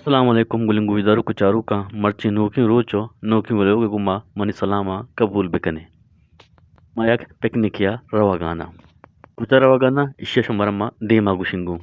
السلام علیکم گلیں گوشداروک ءُ چاروکاں، مرچی نوکیں روچ ءُ نوکیں ولوگ ءَ گوں ما منی سلاماں قبول بکنے۔ ما یک پکنکے ءَ روگاناں۔ کجا روگاناں؟ ایشی ءَ شمارا ما دیما گوشیں گوں۔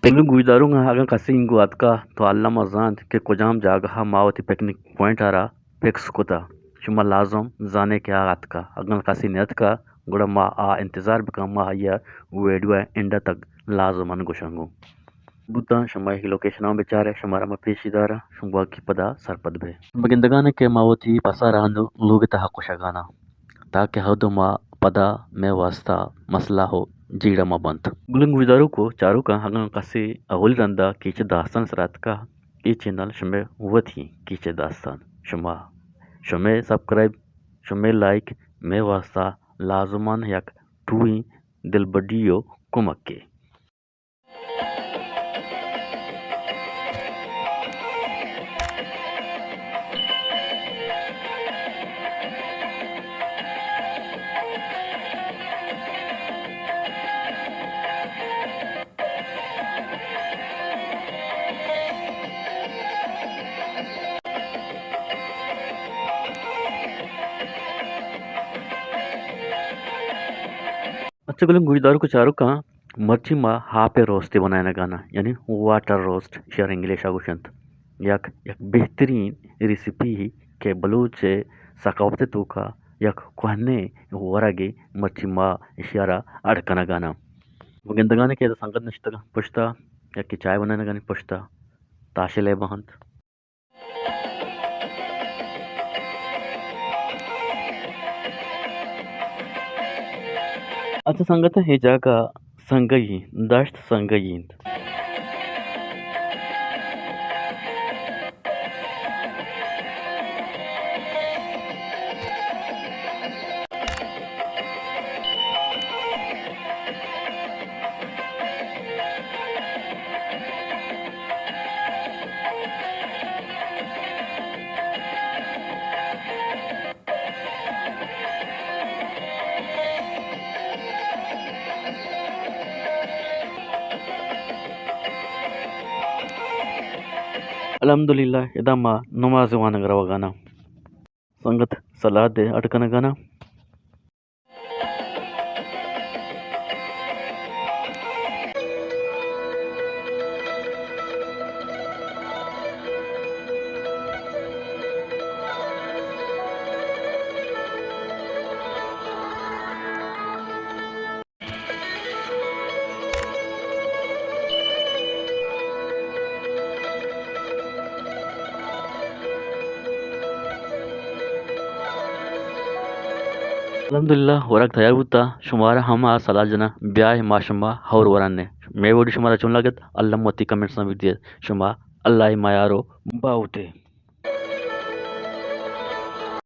پنگل گوشداروکاں، اگاں کسے اینگو اتکا تو الما زانت کہ کجام جاگہ ءَ ما وتی پکنک پوائنٹ ءَ را فکس کتا، شما لازم زانے کہ آ اتکا۔ اگاں کسے نیاتکا، گڑا ما آ انتظار بکن، ما آئی ءَ ویڈیو ءِ اینڈ ءَ تک لازم ان گوشاں گوں۔ بوتاں، شما ایشی لوکیشن ءَ بچارے، شمارا ما پیشی داراں، شما باقی پدا سرپد بے۔ شما گندگانے کہ ما وتی پسا رہندو لوگ ءِ تہا کشگاناں، تاکہ ہردو ما پدا مئے واسطہ مسئلہ ءُ جیڑہ مہ بنت۔ گلیں گوشداروک ءُ چاروکاں، اگاں کسے اولی رندا کیچ ءِ داستان سرا اتکا، اے چینل شمئے وتی کیچ ءِ داستان۔ شما، شمئے سبسکرائب، شمئے لائک مئے واسطہ لازمان یک ٹوئیں دلبڈی ءُ کمکے۔ اچھا گلیں گوشداروک ءُ چاروکاں، مرچی ما آپ ءِ روستے بنائینگاناں، یعنی واٹر روسٹ، ایشی ءَ را انگلش ءَ گوشنت۔ یک، یک بہترین ریسیپی کہ بلوچ ءِ ثقافت ءِ توکا یک کوہنیں ورگے، مرچی ما ایشی ءَ را اڈ کنگاناں۔ گندگانے کہ ادا سنگت نشتگاں پشتا، یکے چائے بنائینگانی پشتا، تاشے لیبا انت۔ اچھا سنگتاں، اے جاگہ سنگئی، دشت سنگئی انت۔ الحمدللہ، ادا ما نماز وانگ روگاناں۔ سنگت سلاد ءَ اڈ کنگاناں۔ الحمدللہ، ورگ تیار بوتا، شمارا ہم آ سلاد جناں، بیائے ما شما ہور ورنے۔ مئے ویڈیو شمارا چون لگت، الم وتی کمنٹس ءَ بگدیت۔ شما اللہ ءِ میار ءُ باہوٹ ئے۔